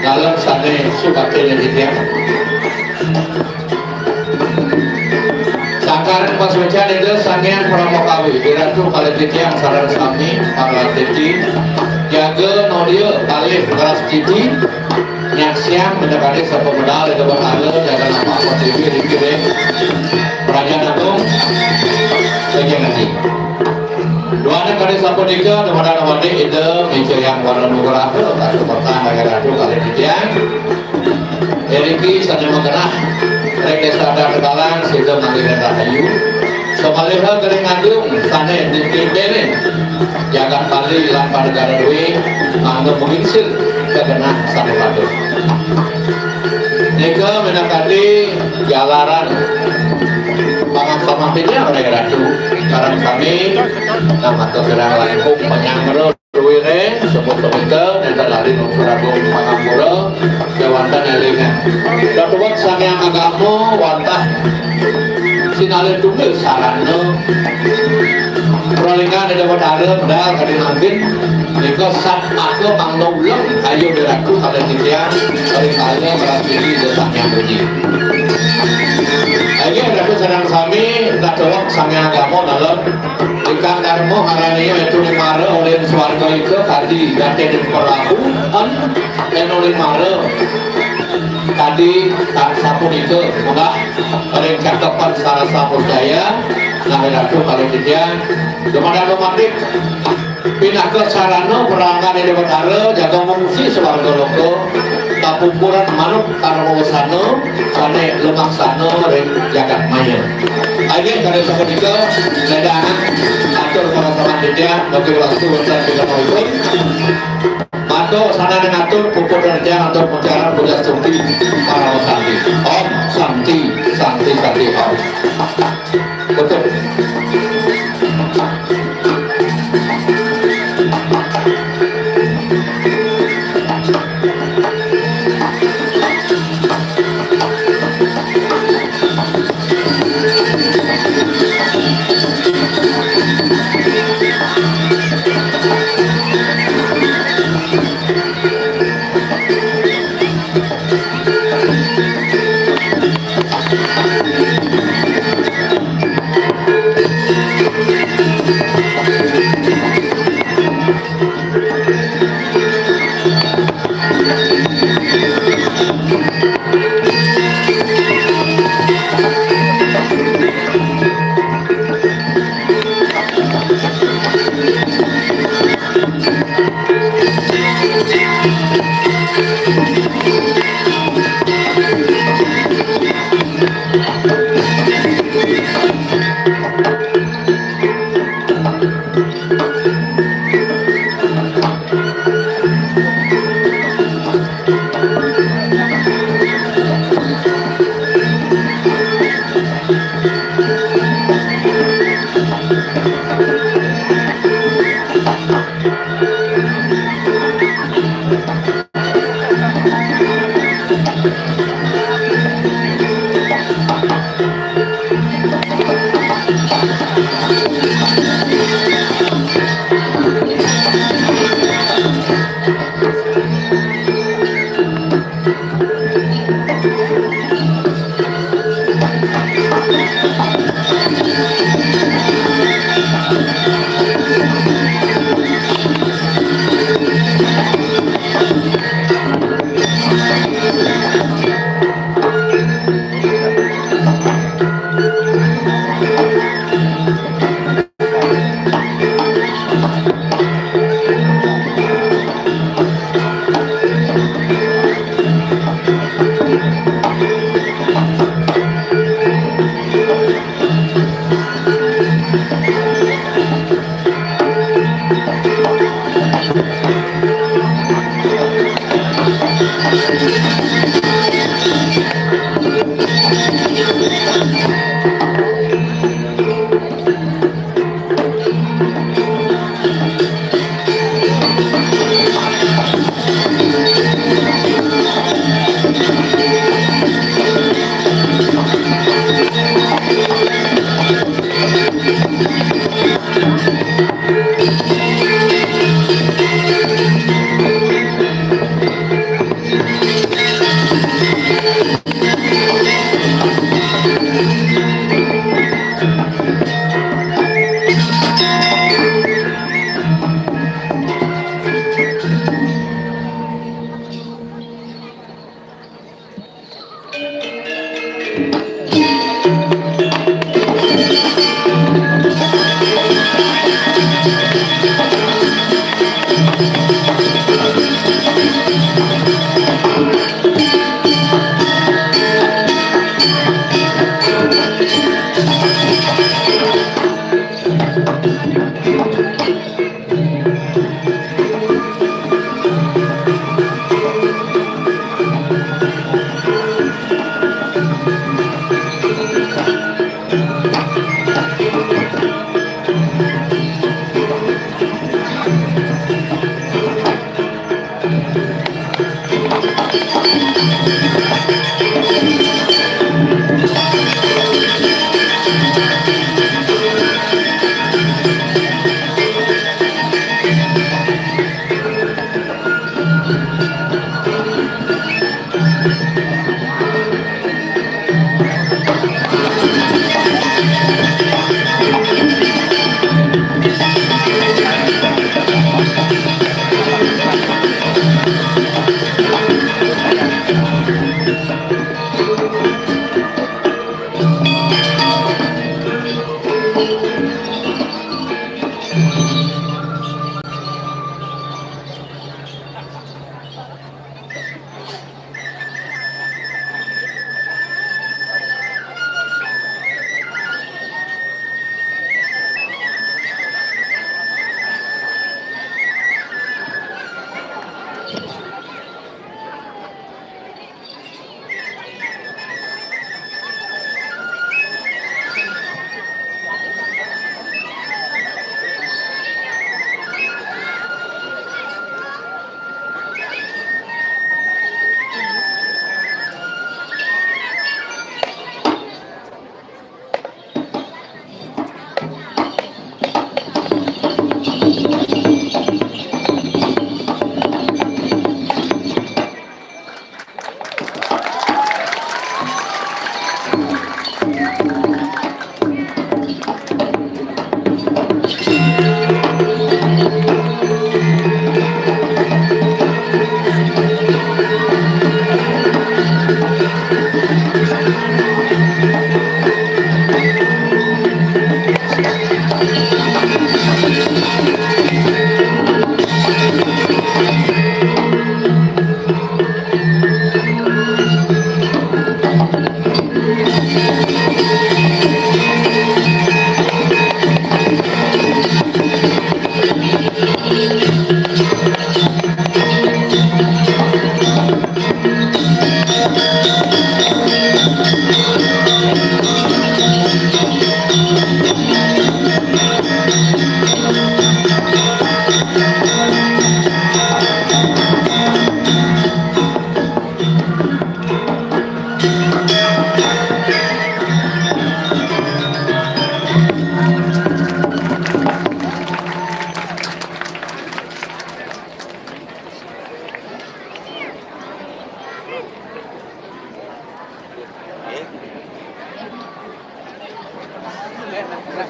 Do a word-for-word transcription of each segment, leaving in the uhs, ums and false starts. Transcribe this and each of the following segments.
Dalem sané sukatin titiang. Sangkaning pasuécan Ida Sang Hyang Paramakalih, Ida Ratu kalih titiang sareng sami para titi, jaga nodia kalih teras titi, nyaksiang minakadi sapamedal Ida Batara, jaga napak pertiwi ring Kerajaan Agung, Sejeng Aji. Duaning kadi sapunika, dumadan wadi Ida micayang wara nugraha, kasupertan Ida Ratu kalih titiang. Iriki sané magenah ring Désa Adat Tegalang, sida manggihin rahayu. Samaliha Gading Agung sané dipimpinin jagat Bali lan pada negara duwé, mangda mangingsir kagenah sané patut. Nika minakadi jalaran pangampamah titiang ring Ratu sareng sami, namatur kirang langkung panyanggra duwiré, semut semita, nénten lali nutur agung pangampura, kéwanten élingang. Datuwek Sang Hyang Agama wantah sinalih tunggal sarana. Pralingan Ida Batara medal kadi mangkin, nika sat maka mangda uleng, ayo diratu kalih titiang, ring kala ngrastiti Ida Sang Hyang Widi. Inggih, Ratu sareng sami, datuwek Sang Hyang Agama dalem Ingkang darma haraniya metu ning mara uli ring swarga ika kadi datin ring perahu, en, metu ning mara kadi ta-, sapunika munggah ring cakepan sarasa prajaya, nah, Ratu kalih titiang, dumadak dumadik pinaka sarana perangkat Ida Batara jaga ngungsi swarga loka, kapungkuran manut karma wasana sané lumaksana ring jagat maya. Inggih, kadi sapunika, ledang atur para samantitian, bagi waktu wonten pinakaipun. Maka sananing atur puput rejang atur mutiara puja stuti para santi. Om Santi, Santi, Santi, Om. Betul.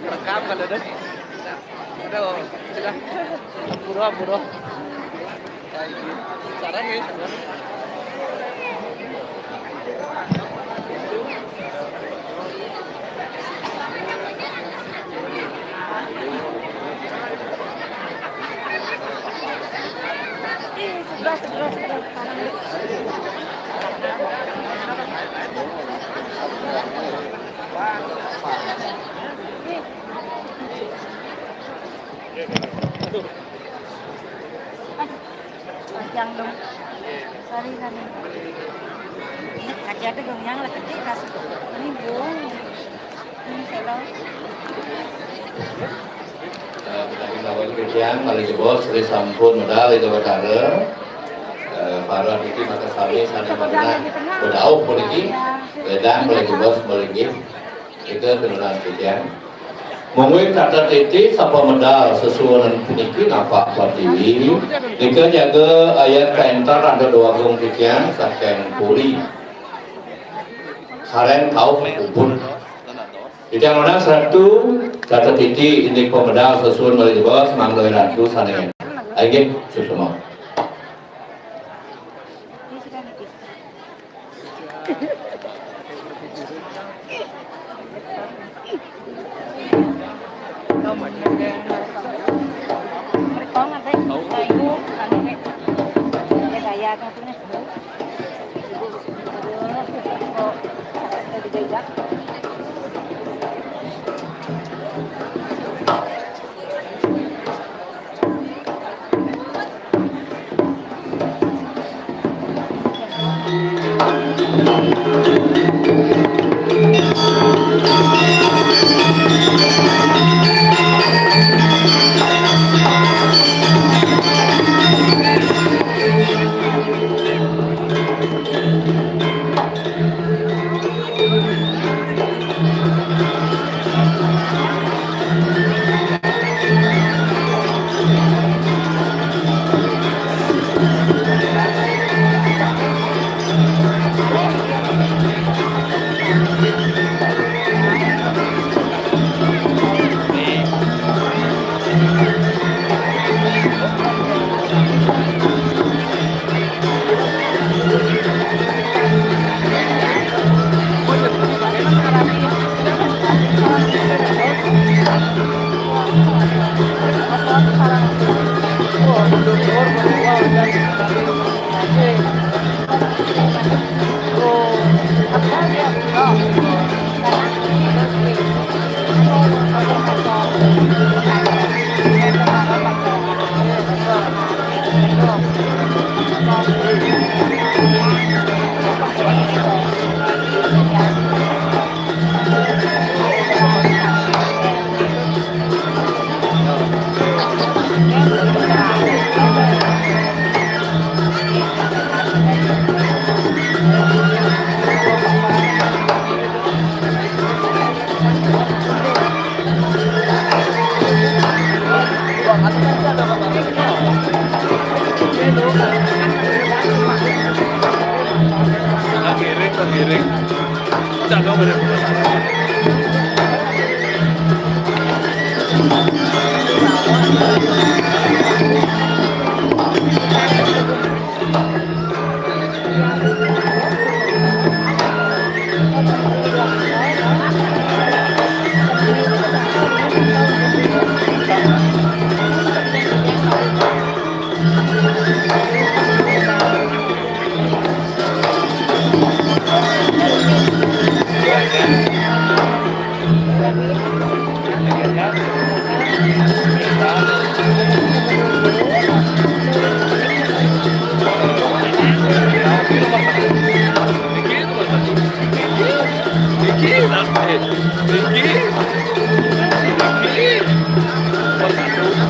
Rekam kan, Dok? Udah, sudah. Pura, pura. Caranya ya, sudah. Panjang dong. Sorry, sorry. Kaca ada dong yang lagi kasih. Ini dong. Ini selo. Eh, kita kita bagi kecian, malih jebos, ri sampun medal itu Betara. Eh, para niki maka sami sane magenah bedauh puniki. Wedang malih jebos, malih inggih. Ida pinunas titiang. Mungguing tata titi sapa medal sesuunan puniki napak patiwi. Nika jaga ayat kaentar ada dua agung titiang saking puri. Sareng kauh ubun. Titiang nunas Ratu, tata titi indik pamedal sesuun malih jebos mangda Ratu sane. Inggih, suksma. Tergiring, tergiring. Cak, kau bener.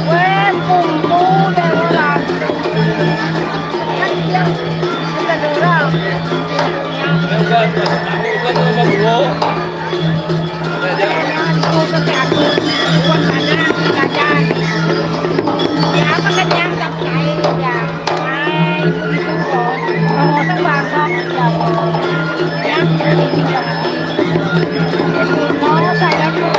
Weh, kumpul deh orang. Kan dia bukan orang. Jangan ikut sampai aku. Buat mana, silakan. Ya, apa kenyang, tak percaya, ya. Hai, itu, itu, kok. Mau sama, sama, ya, kok. Yang penting, jangan. Mau saya, kok.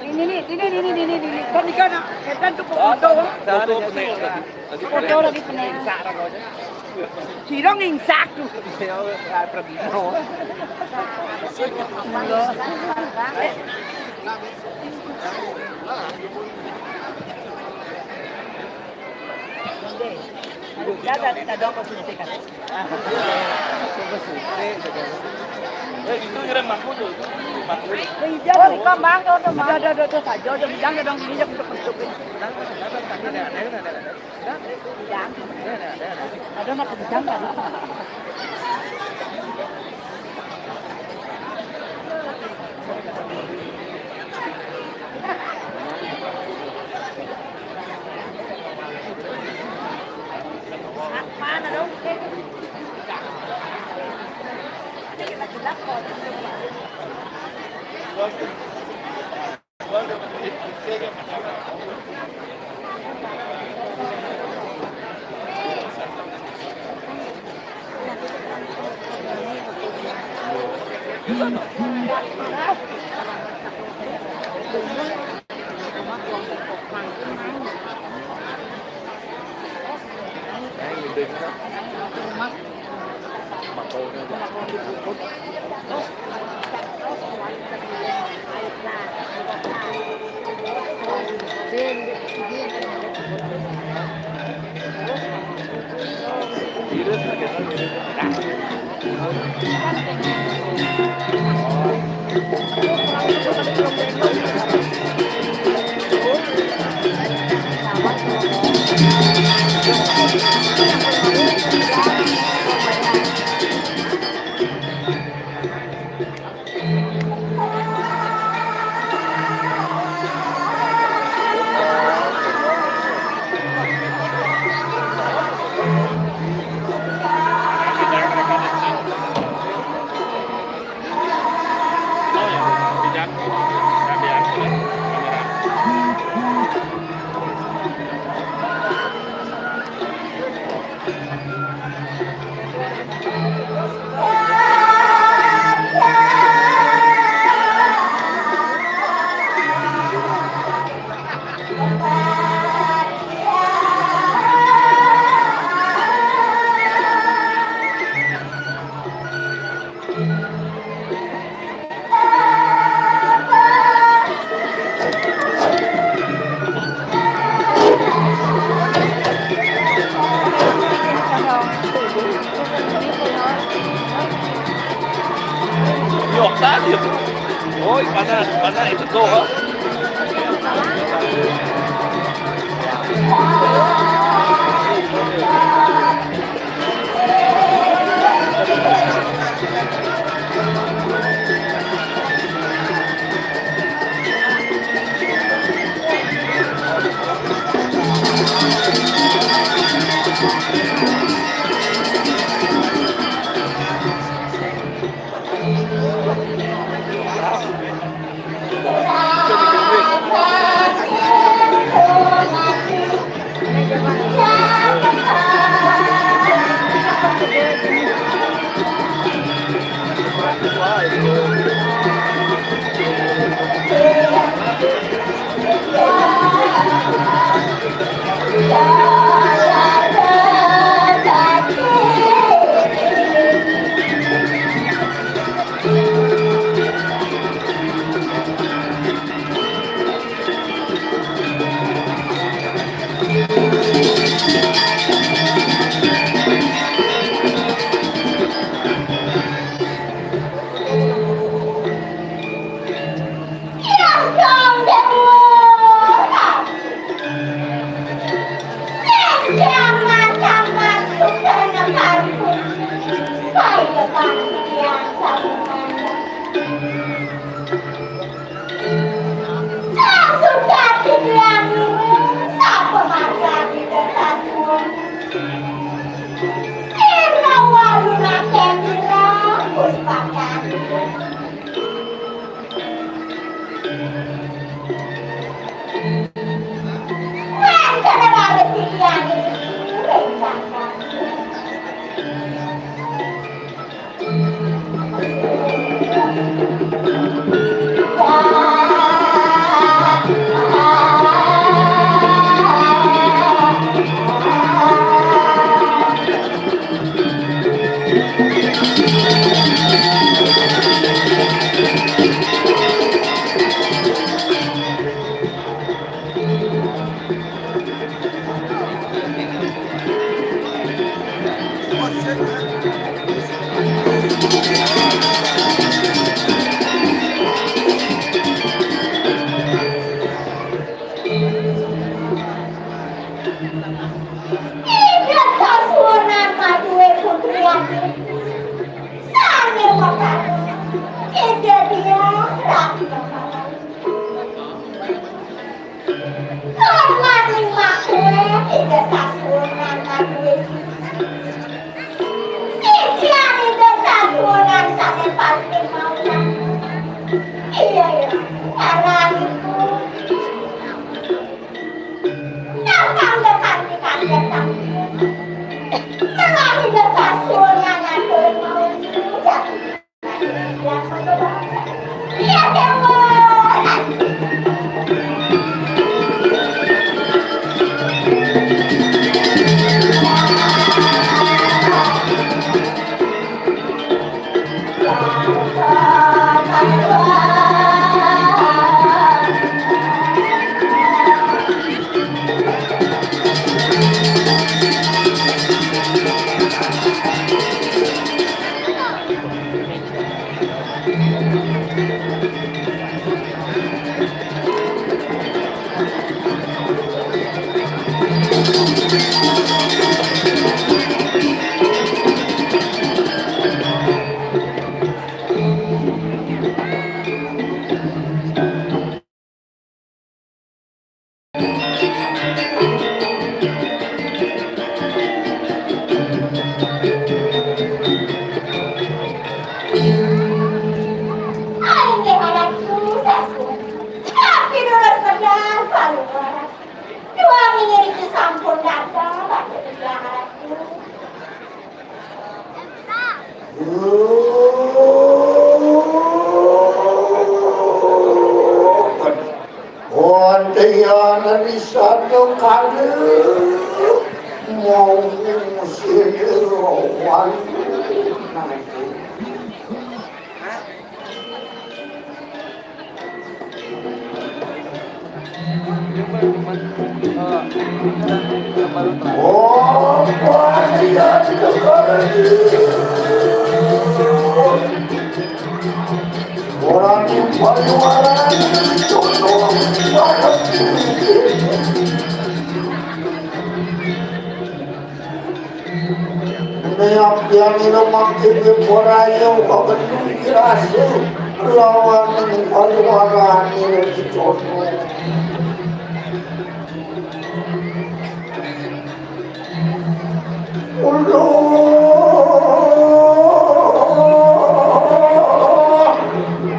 Ini, ini, ini, ini, ini, ini, ini. Kan ikan, kan tuh foto. Foto, foto lagi penean. Sira ngingsak tuh. Dada, kita dong ko sini tekan. Eh, itu kira mangkuk tuh, itu mangkuk. Iya, oh, kau mangkuk tuh, ada, ada, ada saja, ada jangan dong ini yang untuk bentuk ini. Jangan. Ada nak kencang kan? Yok, tadi. Oi, panas, panas itu tuh. Dasar luar. Dua menit sampun datang, Bapak Ibu. Wonten di sana kali mau sini. Nek apian ira makin ora ya kok gedung dirasa lawan ning warani dicono. Ulo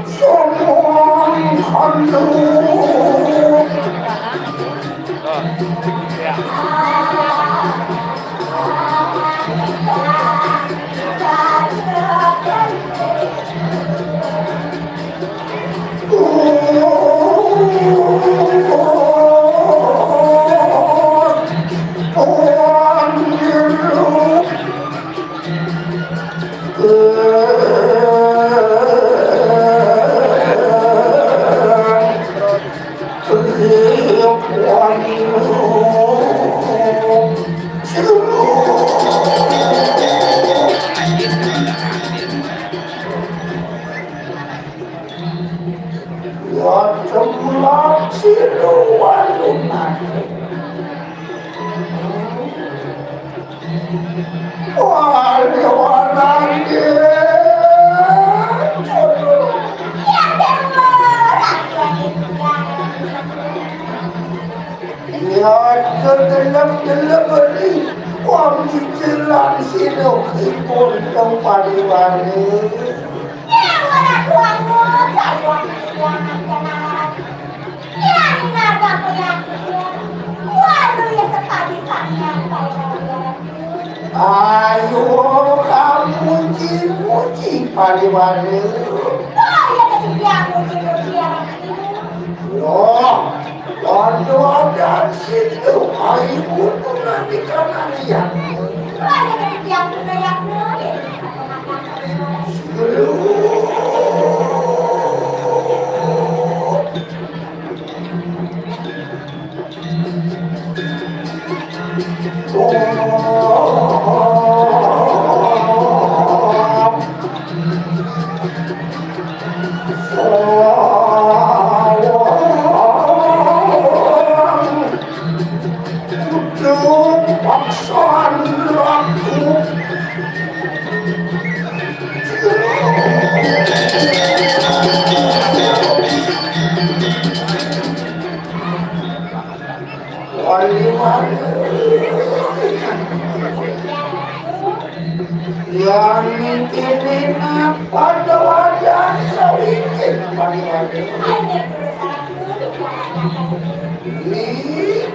somong handu. Ya, cemulan siluan lunak. Wah, ini warnanya. Ya, gelem-gelem beri. Wong cicilan sinuh ipun teng pariwane. Ya, ora kuangut, sayuan pikiran. Ya, naga penyakit. Waduh, ya, sekali sangat, sayuan. Ayo, kamu muji-muji pariwane. Oh, ya, jadi dia muji-muji ya. Loh, Kondo ada situ, ayo, nanti kanan ya. Wali-wali. Yang kene napa wadah sawitin wali-wali. Ih.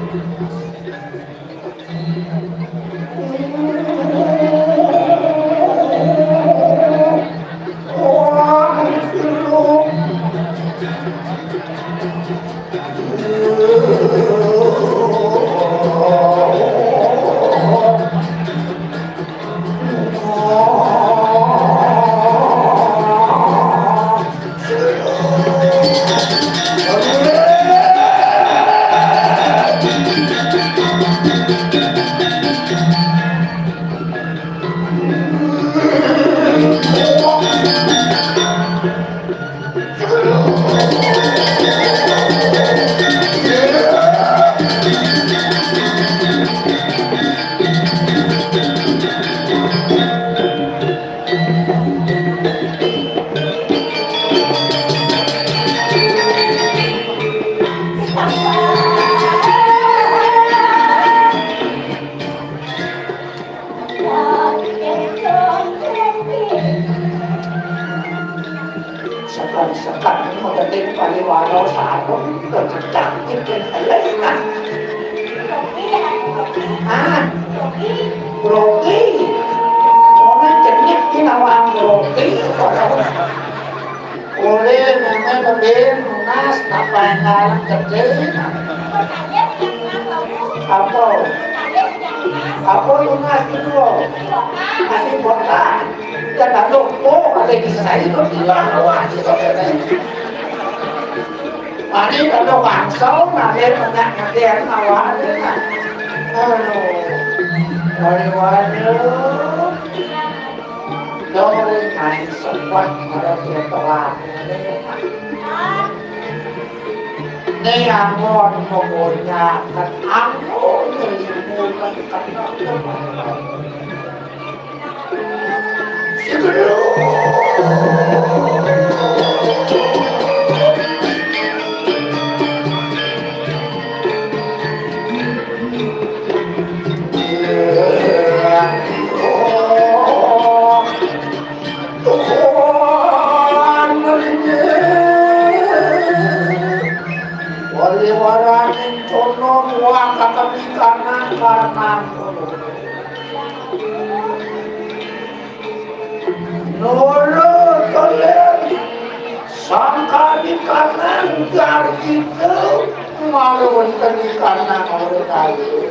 Sekali-sekali. Mengketing pariwara sarung, kececak, cincin elek, nah. Ah, grogi. Ora jenik ki nawang grogi, ora. Oleh nene tebing, nunas, napa yang ngarang gede, nah. Apa? Apa tunas itu? Masih botak. Ya, tak lupa, ada di saya, kok bilang, wah, gitu, gitu. Mari, kalau langsung, nanti banyak, nanti yang awal, ya. Aduh. Waduh, waduh. Doi, main sempat, kalau dia telat. Ning angon memonyaken angon limutan kena. Wali waraning tono muang kakemikanan karnan kono. Nurut oleh sangkani karnan jar itu malu wonten di karnan oleh kayu.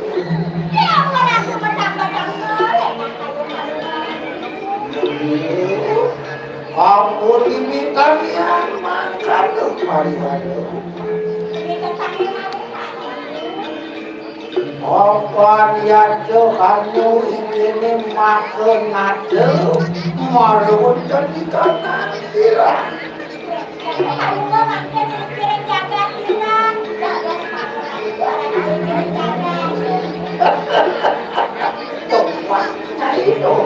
Ampun, ini kalian makan tuh, mari, mari. Apa dia tuh kamu ini makan ada, malu jadi kanan, bilang. Tuh, makanya itu.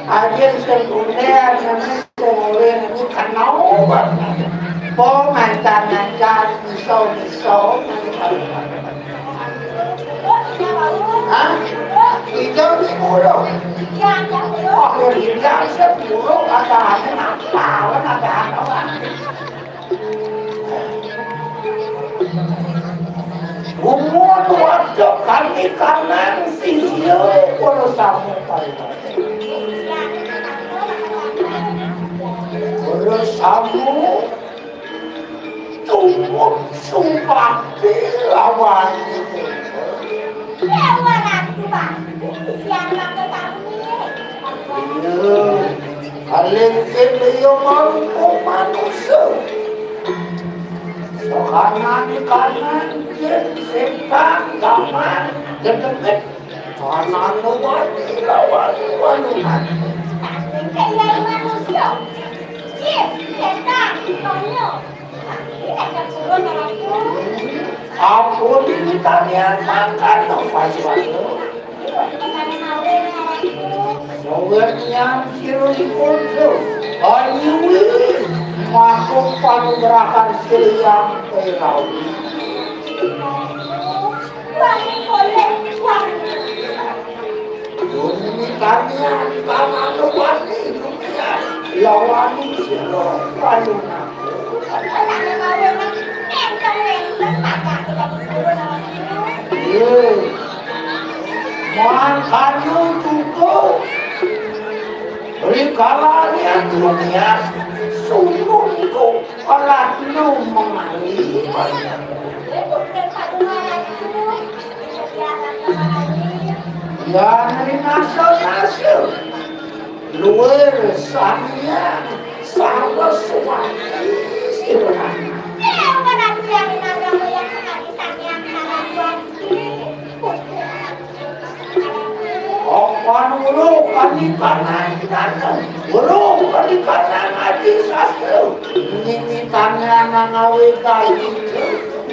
Aja sekunder, namanya sekunder, ini kenal banget. Po mantan-mantan, miso-miso. Hah? Hijau di burung. Wah, yang hijau sih burung, ada apa? Ada apa? Umur waktu kami kanan sisio, kalau sama pariwara. Kalau sama tumut sumpah lawan itu. Iya. Kalengkeng liya marupa manusa. Sokanan kanan, yen setan, gaman, gedeged. Kanan wani lawan wani. Kalengkeng liya manusa. Jin, setan, konyol. Ampun, ini tarian makan, dong, Pak Iwan. Pengertian siripun, Ayu, makhluk panugrahan siliang perawi. Duni tanian tanah lewani dunia lawan sira panugrahan. Mangkana tuku rikalanya dunia sungguh pelatnu mengali. Yang rinasa-nasa luwir samian sarwa suwati sirah. Opan uruh kami panai dateng, uruh kami panai ngaji sastra, nini tangan ngawe gaji,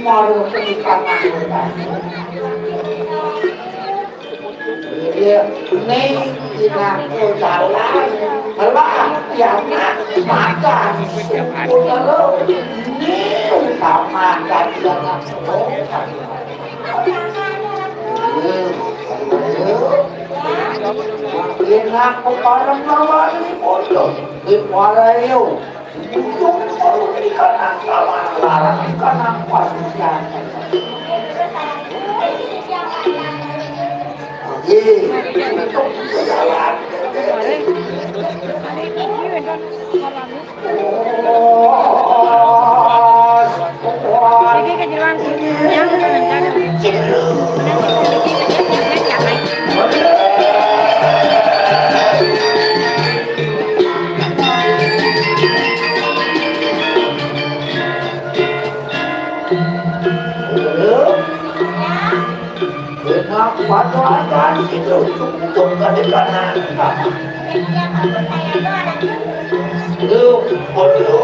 maruh kami panai dateng. Iya, ning pinangko jalan, telah pianak makan suku telu, ini utama kajian. Enak pepareng mawari pondok, di Warayo. Ujung baru Ikan nang kawan, larang ikan nang pasusian. Oke, untuk jalan. Enak, batu aja di situ, ujung-ujung ke depan. Lu, aduh.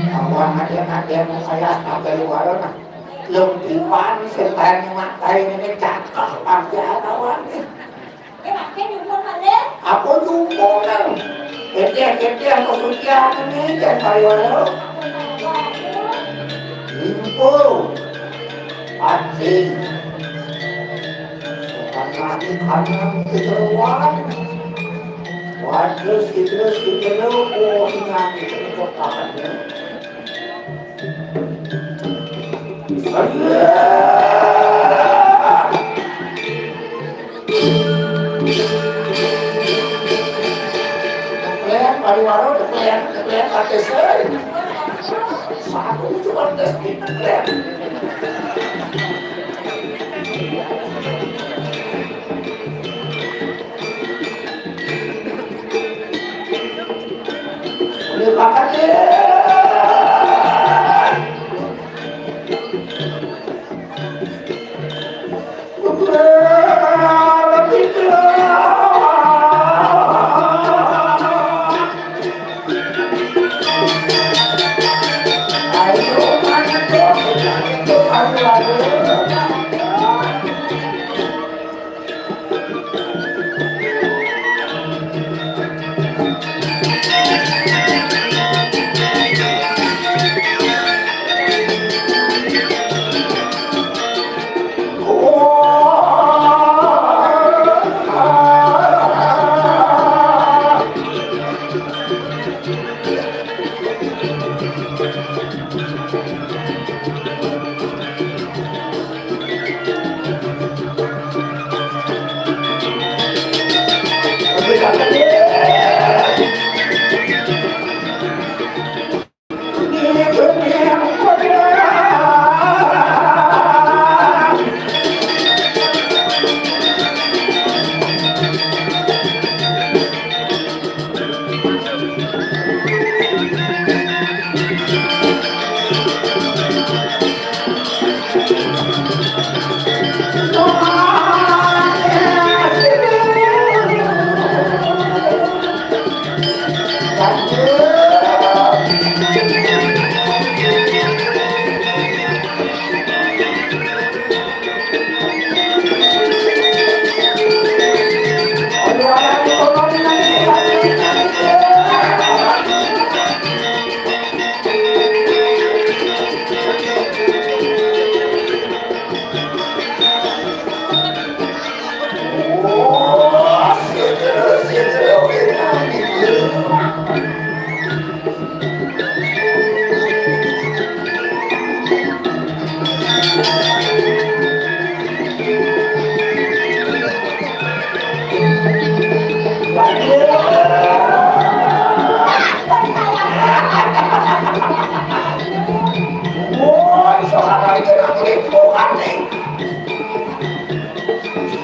Awan ada-ada mau kayak apa luar nah. Lempiwan sing kaya nyemak kae ngene cakep aja awane. Aku nyumpung nang. Ketiak-ketiak aku suci aku nih, jan kaya lo. Info. Anjing. Bukan lagi kanan keseruan. Waduh, situ, situ, oh, ingat itu kota. Teklean, pariwara, teklean, teklean, atis, eh. Satu cuma tes di teklean. Boleh makan, eh.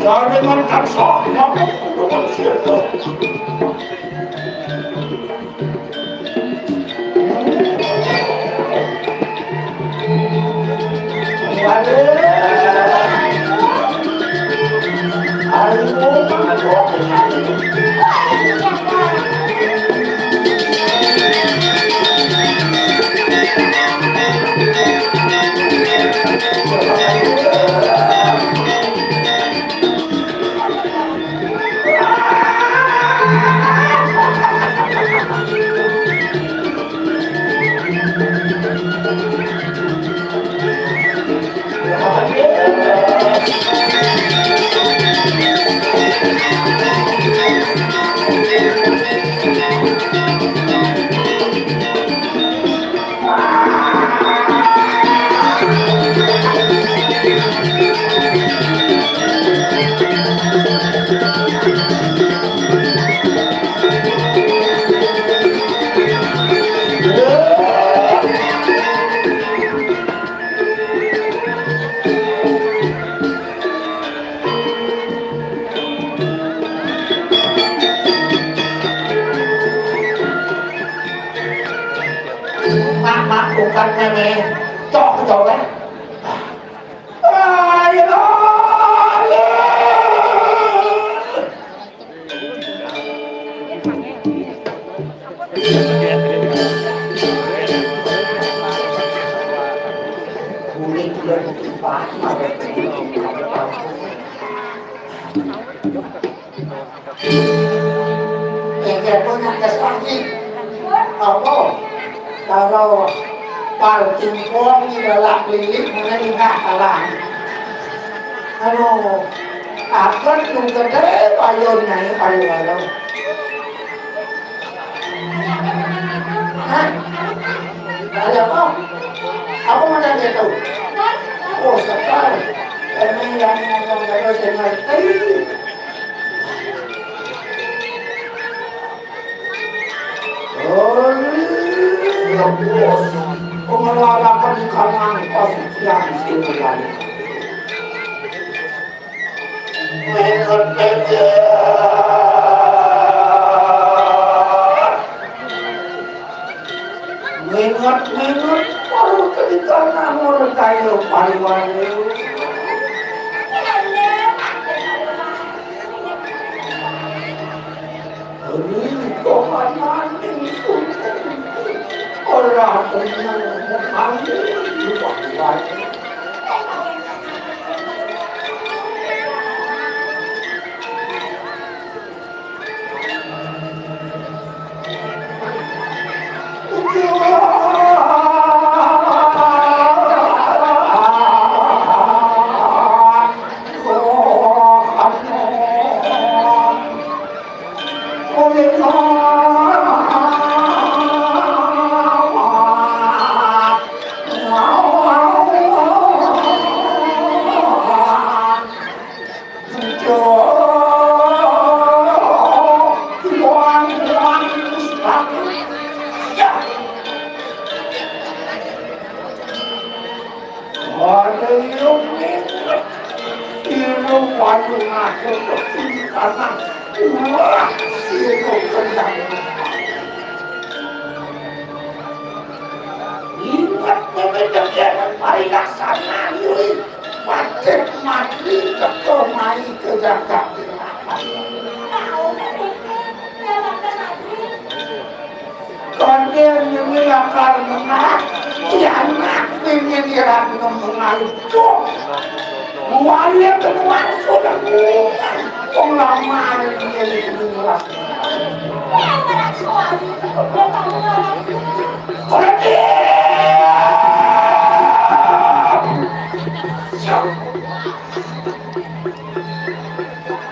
Jangan mantan sok, mampu untuk manusia. Kan ngene, cok, cok, eh. Ayo, ayo. Engke pun nyangkes lagi. Apa? Karo parting wong ngilalak lilik meneh ningak kalah. Aduh, aku tuh gede payun nyanyi paling lalu. Hah? Ada apa? Apa mana dia tahu? Oh, sekali. Ini yang ngomong terus yang ngerti. Oh, iya, bos. Pengeluaran ikan nangkos yang sih. Minut, minut. Minut, minut. Baru ketika nangor kayu pariwari. Ini kok maning. Ora tenang, maning. Ingat, pemikiran parilaksana, yui. Wajib mati teko mai ke jagat. Kondil ini lakar menang, kianak ini irat ngomong aluh. Mualem keluar sudah bukan. Wong lama ini ini.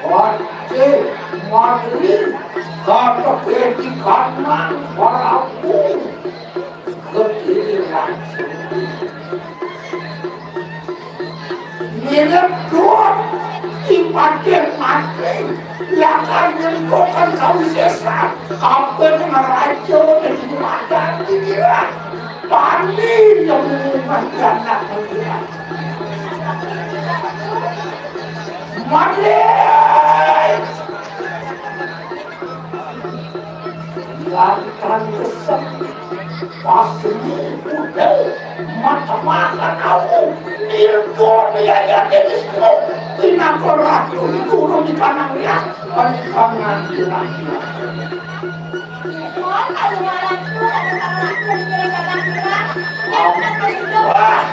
Wajib mati kata kedikanang Prabu Kediri Raja. Mirip duat ipaden mati, lakar nyentuhkan kawisesan, kabeh ngeraja dan kumadan pikiran. Pani yang mengumumkan anak pikiran. Mati! Lantan kesem, pasri udah, mata-mata aku, nirdo biaya jenisku, pinakor aku, turun di kanang ya, balik kanang di laki. Wah,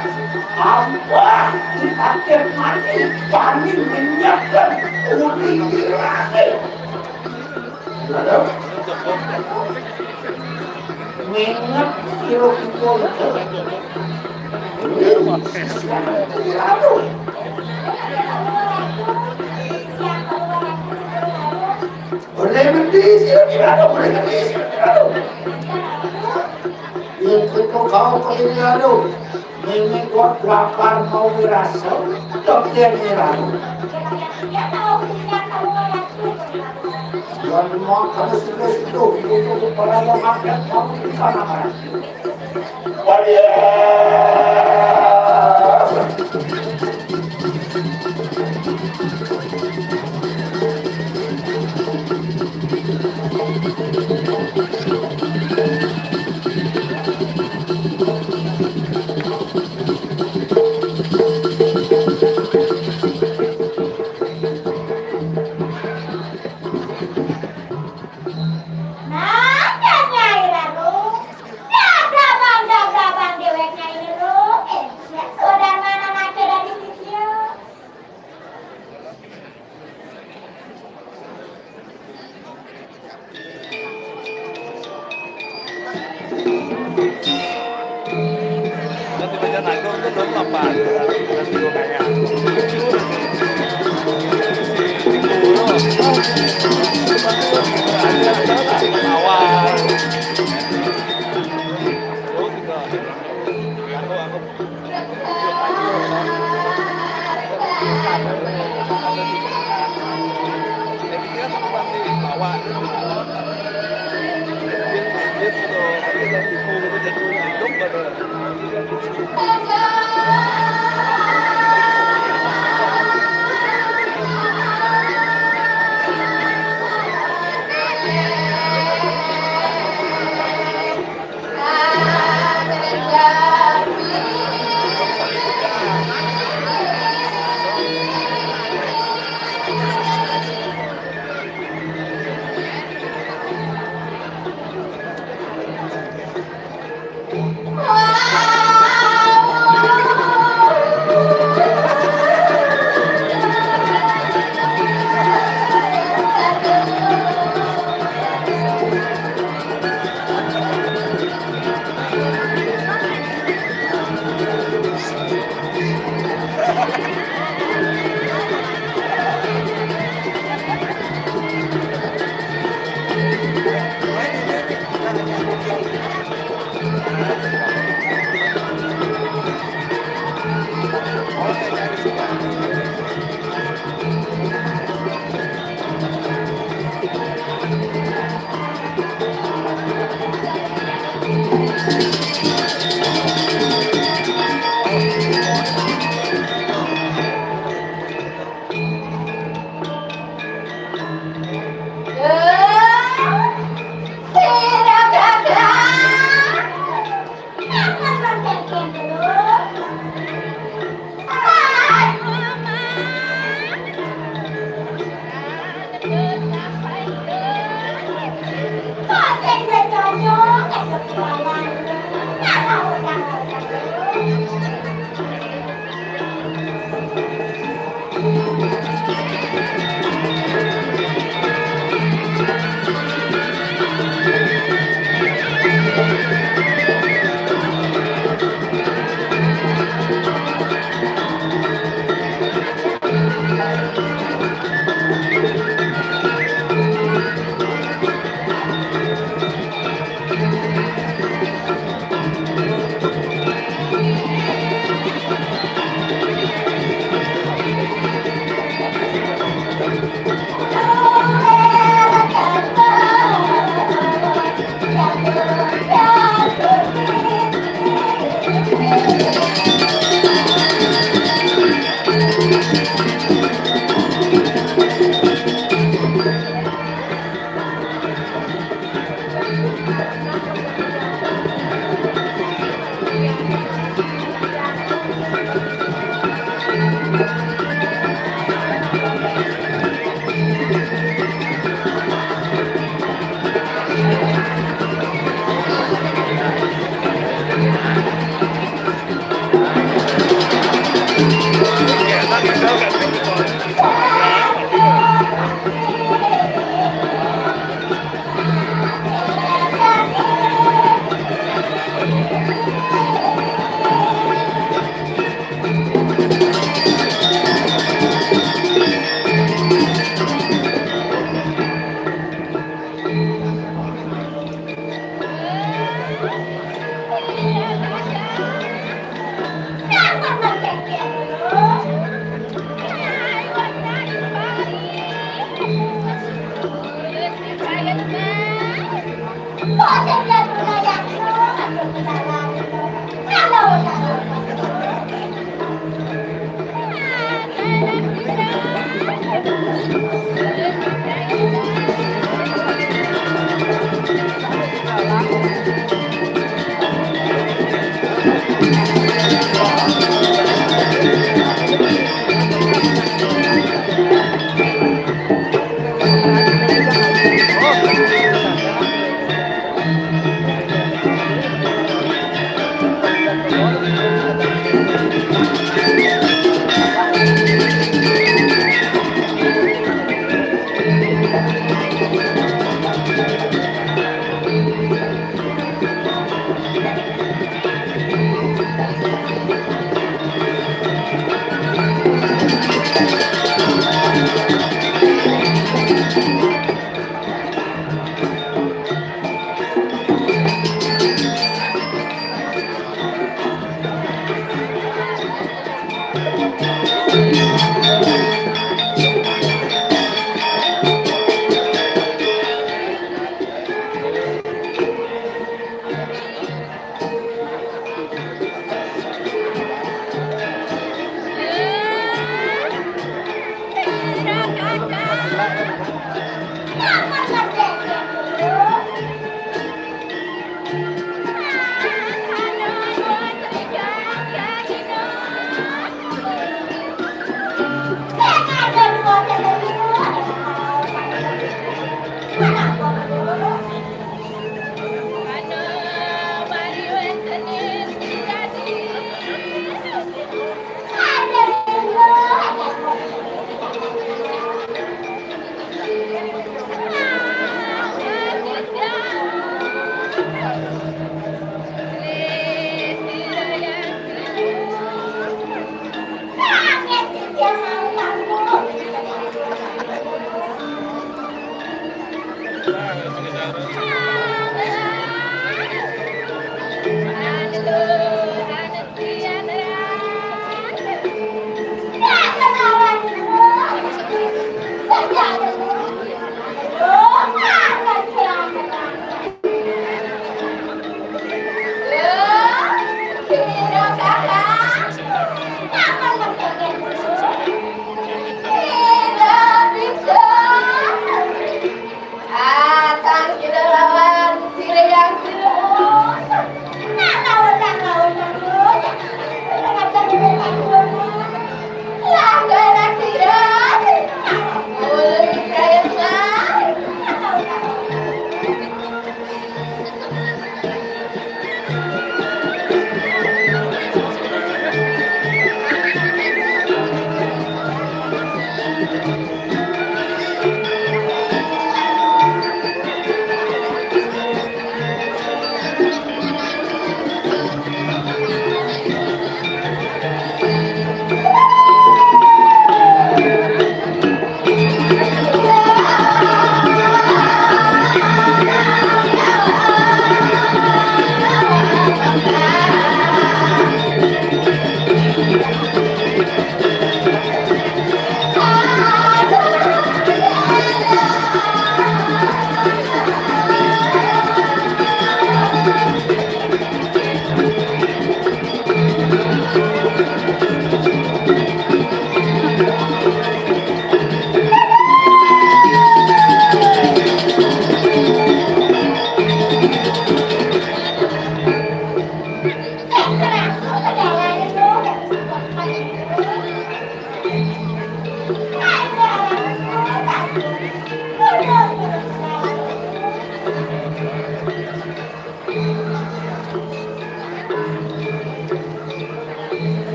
ampah, dipakai mati, paling menyiapkan, udah dilatih. Nginget kira-kira itu. Aduh. Boleh mendisi, aduh, boleh mendisi, aduh. Itu kau kau ini, aduh. Mimi kuat lapar mau dirasa, dok dia ngira. Tuan mau kalau sudah situ, itu kepala yang makan mau di sana mana? Waduh.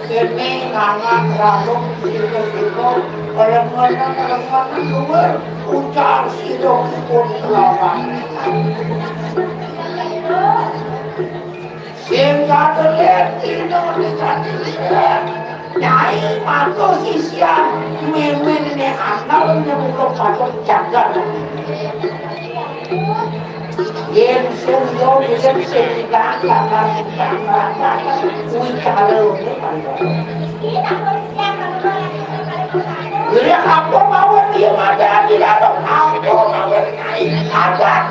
Kene nganak ralung sira-sira, remen-remen dhuwur, ujar sira dipun lawan. Sing kadelik dina dikandhani Nyai matur sisian, mimin nek angel nyemplung patung jagat. Yen sing yo, yen sing ilang, bakal ilang, bakal kuwi kalone. Iya, apa mawon iya madani lho, apa mawon Nyai. Ada.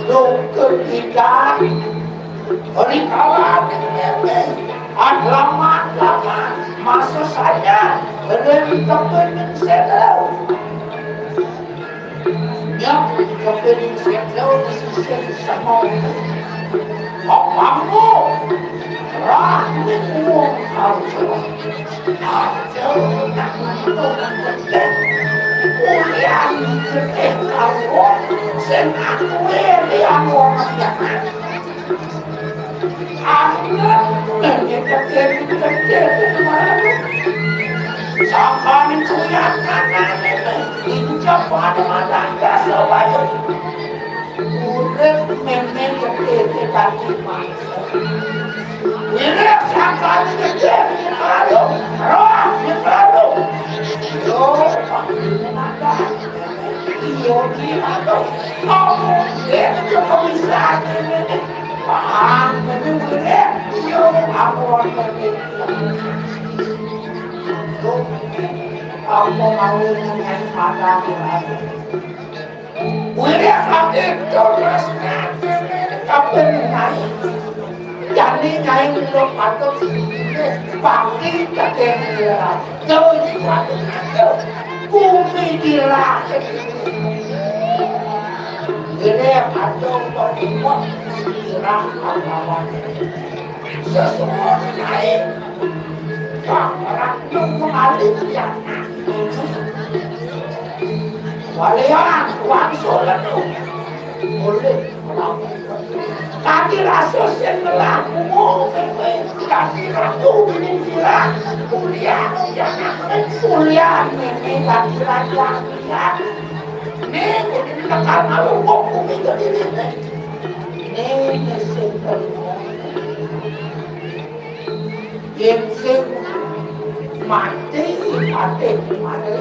Lungker ilang. Rikala ning meme, alamat-lamat, maksud saya, ring tepining sedel. Ya, tepining sedel di sisi semua. Opanmu, rahmi wong harus. Aja nak ngantuk. Ulian getih karo sing aku liang wong liyan. Angen ngeketin-ketin. Sampai kuliah kanan ini, injak pada mata gas. Urip meme getih kaki mati. Wirid sakali gedhe, aduh, roh, aduh. Yo, panjenengan. Iya, ki, aduh. Kamu itu kebisaan ini. Paham, ini wirid. Iya, aku ini. Tuh, aku mau mengenai mata. Wirid ati terus kabeh Nyai. Jane Nyai mula patut bakti dadi Raja. Bumi dilahir. Wirid ati kok dirah pahlawan. Sesuwun Nyai. Wah, ora nunggu malih ya. Walian, wangsul lenu. Oleh, kaki rasul sing ngelaku, kaki ratu ini bilang, kuliah, jangan kuliah, ini kaki raja, ya. Ini, ini tekan malu, kok bumi jadi ini. Ini sing terjadi. Yen sing mati, mati, mati.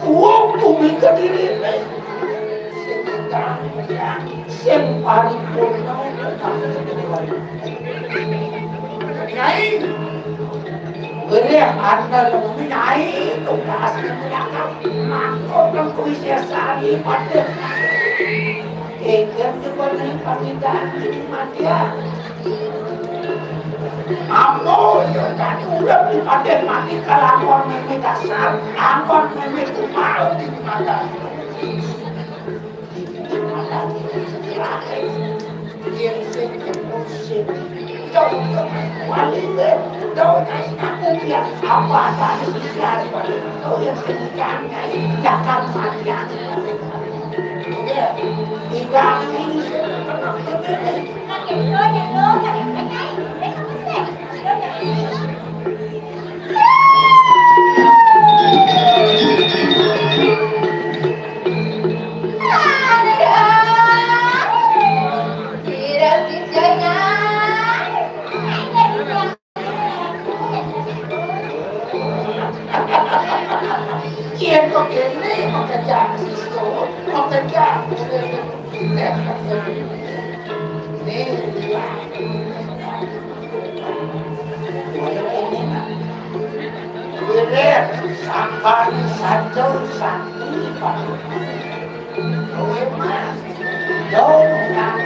Wong bumi kedirine. Sing kang, sing paripurna. Nyai, boleh anda lebih Nyai, tugas yang punya kamu. Mangkok dan kuis ya sari, mati. Ingkang dipun pamitan mati ya. Ampun, dadi urip dipaden mati kalawan meme dasar, ampun meme kumal di mata. Yen sing musim, dong wali dong aku ya apa tadi sosial pada dong yang sing jangan mati. Oke, tidak ini sing tenang. Yen kok kene, kok kerja siswa, kok kerja. Ini, ini, ini, ini, sampan satu, satu, Pak. Kowe mah, yo, nang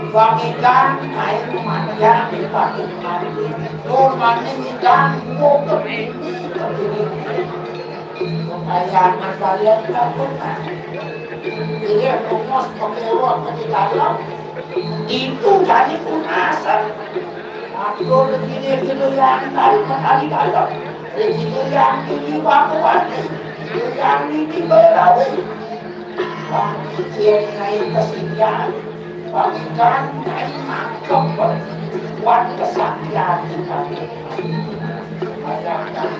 Bang Ikan, ae manjang di Bang Ikan. Kurmane Ikan, muter ini, ke sini. Supaya masalah tak pernah. Iya, rumos pakai uang ke dalam. Itu jadi punasan. Aku begini dulu yang dari kali dalam. Begitu yang ini bakuan. Yang ini berawi. Bang Ikan naik kesekian. Bang Ikan naik mangkok. Buat kesaktian kita. Bayangkan.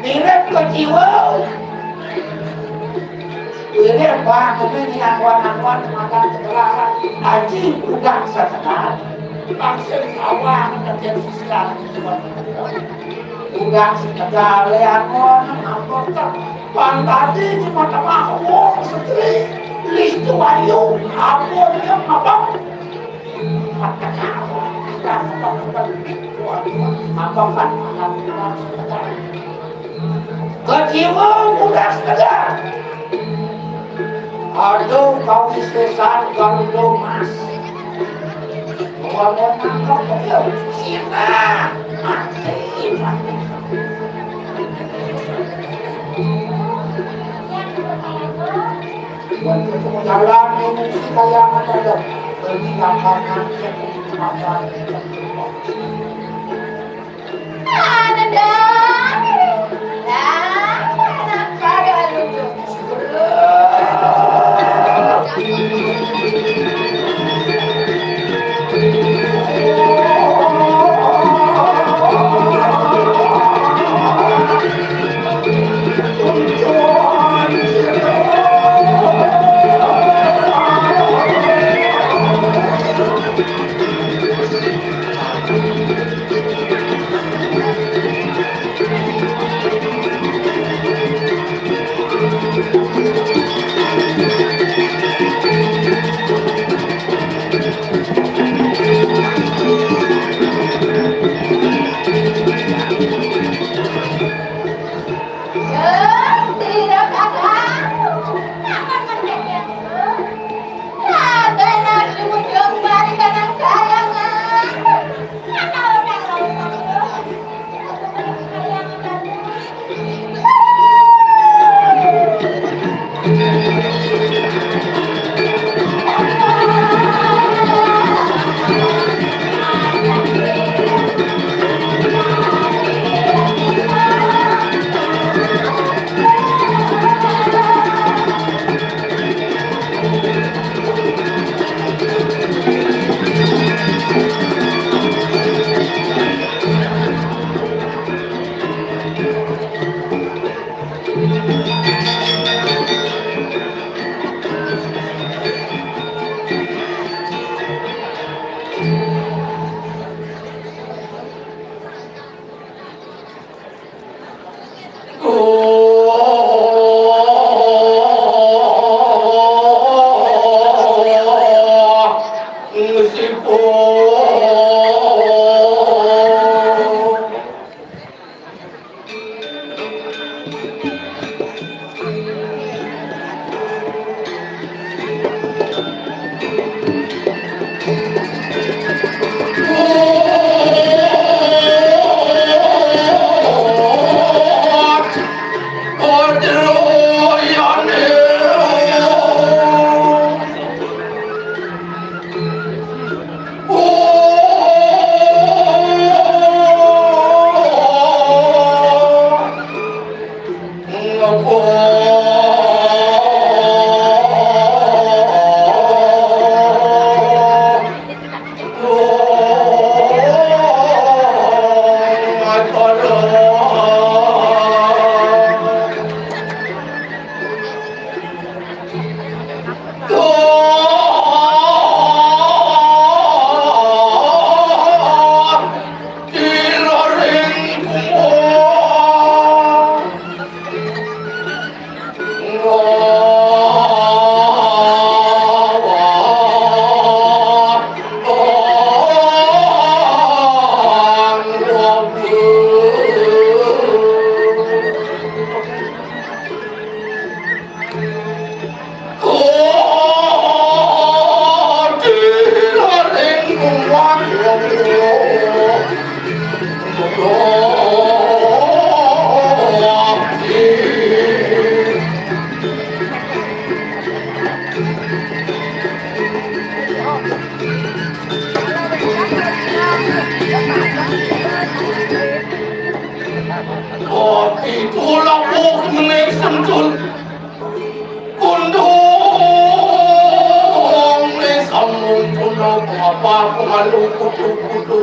Mirip ke jiwa. Ini apa? Ini yang kawan-kawan makan sebelah. Anjing udah setengah. Langsung awang ke sosial. Udah segala yang ngono, apa tak? Bang tadi di mata wong setri, listu ayu, apa dia apa? Mata kau, kita apa? Apa kan? Apa kan? Keciwung udah sekedar. Aduh, kau sesar, kau lumas. Gua mau nangkep lu. Sina. Mati, mati. Buat ketemu jalan ini kita yang ada. Beli makanan yang makan. Kopi tulak buk menek sentul. Kundung ni sambung tulak apa pengalu kutu-kutu.